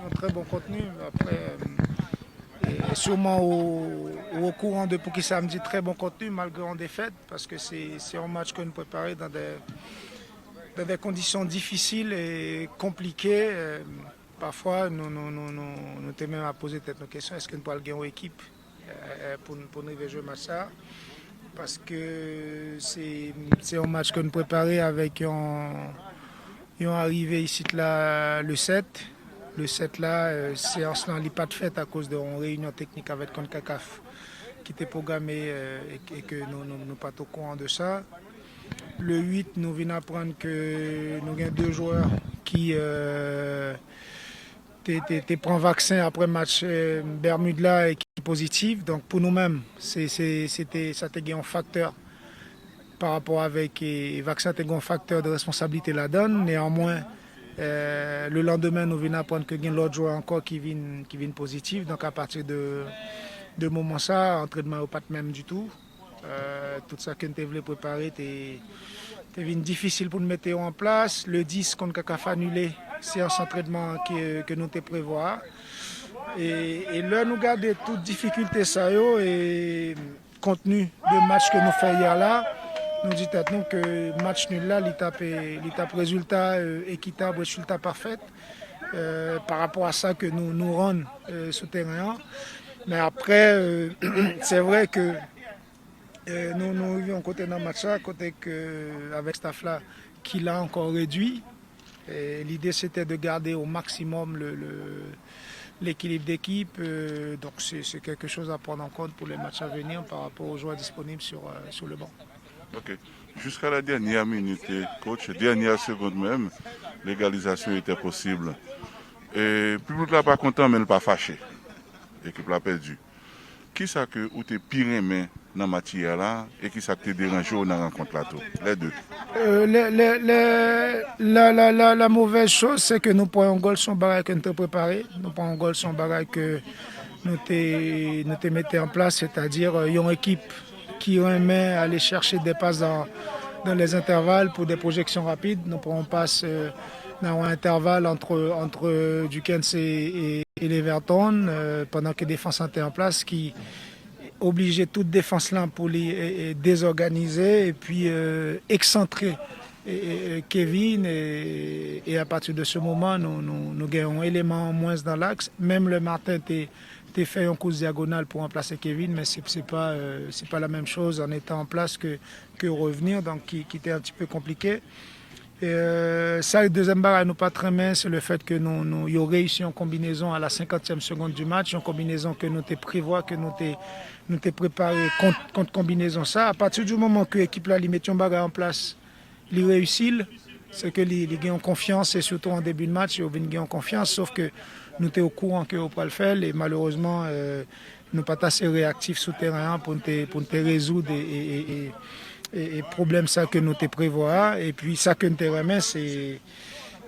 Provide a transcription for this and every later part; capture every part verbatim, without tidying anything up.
Un très bon contenu. Après, euh, et sûrement au, au courant de pour qui ça me dit très bon contenu, malgré une défaite, parce que c'est c'est un match que nous préparons dans des, dans des conditions difficiles et compliquées. Euh, parfois, nous, nous, nous, nous, nous te même à poser peut-être nos questions, est-ce que nous pourrions gagner une équipe euh, pour, pour nous jouer match ça? Parce que c'est c'est un match que nous préparons avec un yon arive isit la le sèt. Le sèt la, euh, seyans lan li pa t fèt akoz de yon reyinyon teknik avèk konkakaf ki te pwograme euh, e, e ke nou, nou, nou pa t okouran de sa. Le uit, nou vin aprann ke nou gen de jwè ki euh, te, te, te pran vaksen apre match euh, Bermud la e ki pozitif. Donk pou nou menm, se, se, se te, sa te gen yon faktè pa rapò avèk e, vaksen te gen yon faktè de responsablite ladan l. Neyanmwen, e, lelandemen, nou vin aprann ke gen lòt jwè ankò ki vin, ki vin pozitif. Donk, apati de, de moman sa, antrenman yo pa t menm ditou. E, tout sa ke n te vle prepare te, te vin difisil pou n mete yo an plas. Le dis, konkakaf anile seyans antrenman ke, ke nou te prevwa. E, e lè nou gade tout difikilte sa yo, e kontni de match ke nou fè yè la, nou di tèt nou ke match nul la, li t ap, li t ap rezilta e, ekitab, rezilta pafèt e, pa rapò a sa ke nou, nou rann e, sou teren an. Men apre, e, se vre ke e, nou, nou rive yon kote nan match la, kote ke avèk staff la ki la ankò redwi, e, lide se te de gade o maksimòm le, le, l'équilibre d'équipe. Euh, donc, c'est c'est quelque chose à prendre en compte pour les matchs à venir par rapport aux joueurs disponibles sur, euh, sur le banc. Ok. Jusqu'à la dernière minute, coach, dernière seconde même, l'égalisation était possible. E, piblik la pa kontan, men l pa fache. Ekip la pèdi. Kisa ke ou te pi renmen nan match yè la e kisa k te deranje w nan rankont la tou? Les deux. Euh, le, le, le, la, la, la, la mauvaise chose, c'est que nou pran yon gòl se yon bagay ke nou te prepare. Nou pran yon gòl se yon bagay ke nou te, nou te mete an plas, sètadi euh, yon ekip ki renmen ale chèche de pas dans, dans les intervalles pour des projections rapides. Nou pran yon pas euh, nan yon entèval entre, entre Duckens et, et, et Leverton, euh, pendant que défense an te an plas ki oblije tout defans lan pou li e, e, dezòganize epi e, eksantre e, e, e, Kevin e, e apati de se moman nou, nou, nou gen yon eleman an mwens nan laks. Menm le maten te, te fè yon kous dyagonal pou ranplase Kevin, men se, se pa, e, se pa la menm choz an etan an plas ke, ke revenir, donk ki, ki te un petit peu konplike. E, sa, dezyèm bagay nou pa t renmen, se le fèt ke nou, nou, yo reyisi yon konbinezon a la senkantyèm segond di match, yon konbinezon ke nou te prevwa, ke nou te, nou te prepare kont, kont konbinezon sa. Apati di moman ke ekip la li met yon bagay an plas, li reyisi l, se ke li, li gen yon konfyans, e sitou an debi de match, yo vin gen yon konfyans, sof ke nou te okouran ke yo pral fè l, e malerezman, e, nou pa t ase reyaktif sou teren an pou n te, pou n te rezoud e, e, e, e, e, e pwoblèm sa ke nou te prevwa a. Epi sa ke n te renmen, se,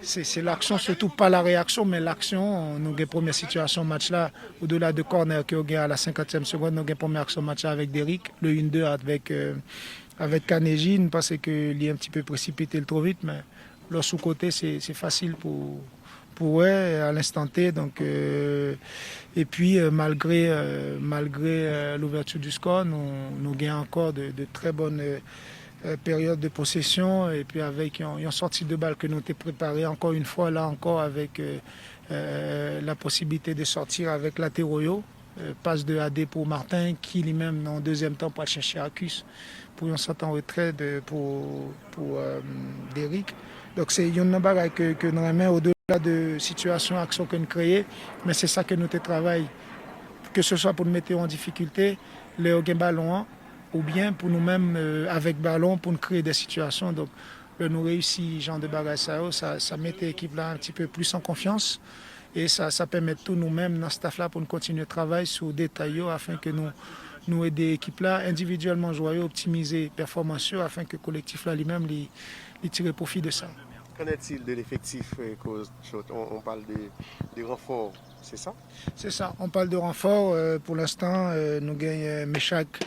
se, se laksyon, sitou pa la reyaksyon, men laksyon. Nou gen premye sitiyasyon match la, odela de kònè ke yo gen a la senkantyèm segond, nou gen premye aksyon match la avèk Derrick, le un deux avèk, euh, avèk Kaneji. Nou panse ke li un petit peu presipite l two vit, men lè w sou kote, se, se fasil pou, pou wè a l'instant T. Donk, euh, epi, euh, malgre, euh, malgre euh, l'ouverture du score, nou, nou gen ankò de, de très bonnes euh, euh, périodes de possession. Epi avèk yon, yon sòti de bal ke nou te prepare ankò yon fwa, la ankò avèk euh, euh, la posibilite de sòti avèk latero yo. Euh, pas de a de pou Martin, ki li menm nan dezyèm tan pral chèche Arcus pou yon sant an retrè de, pou, pou euh, Derrick. Donk se youn nan bagay ke, ke n renmen odela de sitiyasyon aksyon ke n kreye, men se sa ke nou te travay, ke se swa pou n mete yo an difikilte lè yo gen balon an, oubyen pou nou menm euh, avèk balon pou n kreye de sitiyasyon. Donk lè nou reyisi jan de bagay sa yo, sa, sa mete ekip la un petit peu plus an konfyans. E sa, sa pèmèt tou nou menm nan staff la pou n kontinye travay sou detay yo afen ke nou, nou ede ekip la endividyèlman jwè yo optimize pèfòmans yo afen ke kolektif la li menm li, li tire pwofi de sa. Qu'en est-il de l'effectif, euh, coach? On, on parle de, de renfort, c'est ça? C'est ça, on parle de renfort. Euh, pour l'instant, euh, nou genyen Mechak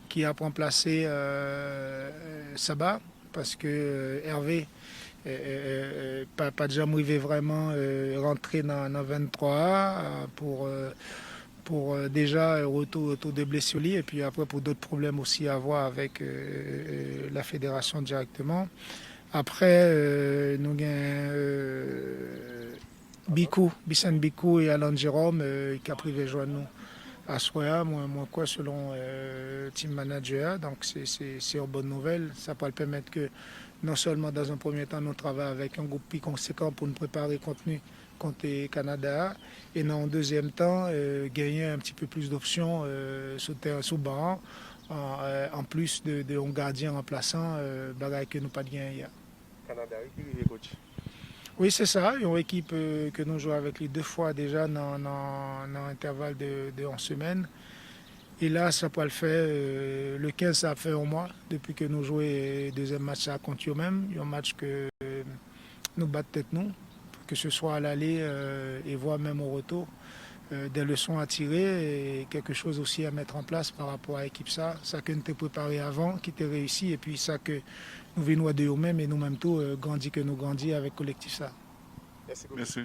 ki ap ranplase euh, Saba. Paske euh, Hervé euh, euh, euh, pa, pa t janm rive vrèman euh, rantre nan, nan venntwa a euh, pou, euh, pou euh, deja euh, retou, retou de blesi li, epi apre pou dòt pwoblèm osi a vwa avèk euh, euh, la federasyon dirèkteman. Apre, euh, nou gen euh, Bikou, Bisen Bikou e Alan Jerome euh, ki ap rive jwenn nou aswè a. Mwen, mwen kwè selon euh, team manager a, donk se, se, se yon bòn nouvèl. Sa pral pèmèt ke non sèlman dans un premier temps nou travay avèk yon gwoup pi konsekan pou n prepare kont nou kont Kanada a, e nan yon dezyèm tan euh, genyen un petit peu plus d'options euh, sou tèren, sou ban an, an, euh, anplis de, de yon gadyen ranplasan, euh, bagay ke nou pa t genyen yè. Kanada wi ki rive coach. Wi, se sa, yon ekip euh, ke nou jwe avèk li de fwa deja nan, nan, nan entèval de, de yon semèn. E la, sa pral fè euh, le kenz, sa ap fè yon mwa depi ke nou jwe dezyèm match sa kont yo menm, yon match ke euh, nou bat tèt nou, ke se swa a lale euh, e vwa menm o retou. Euh, des leçons à tirer et quelque chose aussi à mettre en place par rapport à ekip sa, sa ke nou te prepare avan ki te reyisi, epi sa ke nou vin wè de yo menm e nou menm tou euh, grandi ke nou grandi avèk kolektif sa. Mèsi.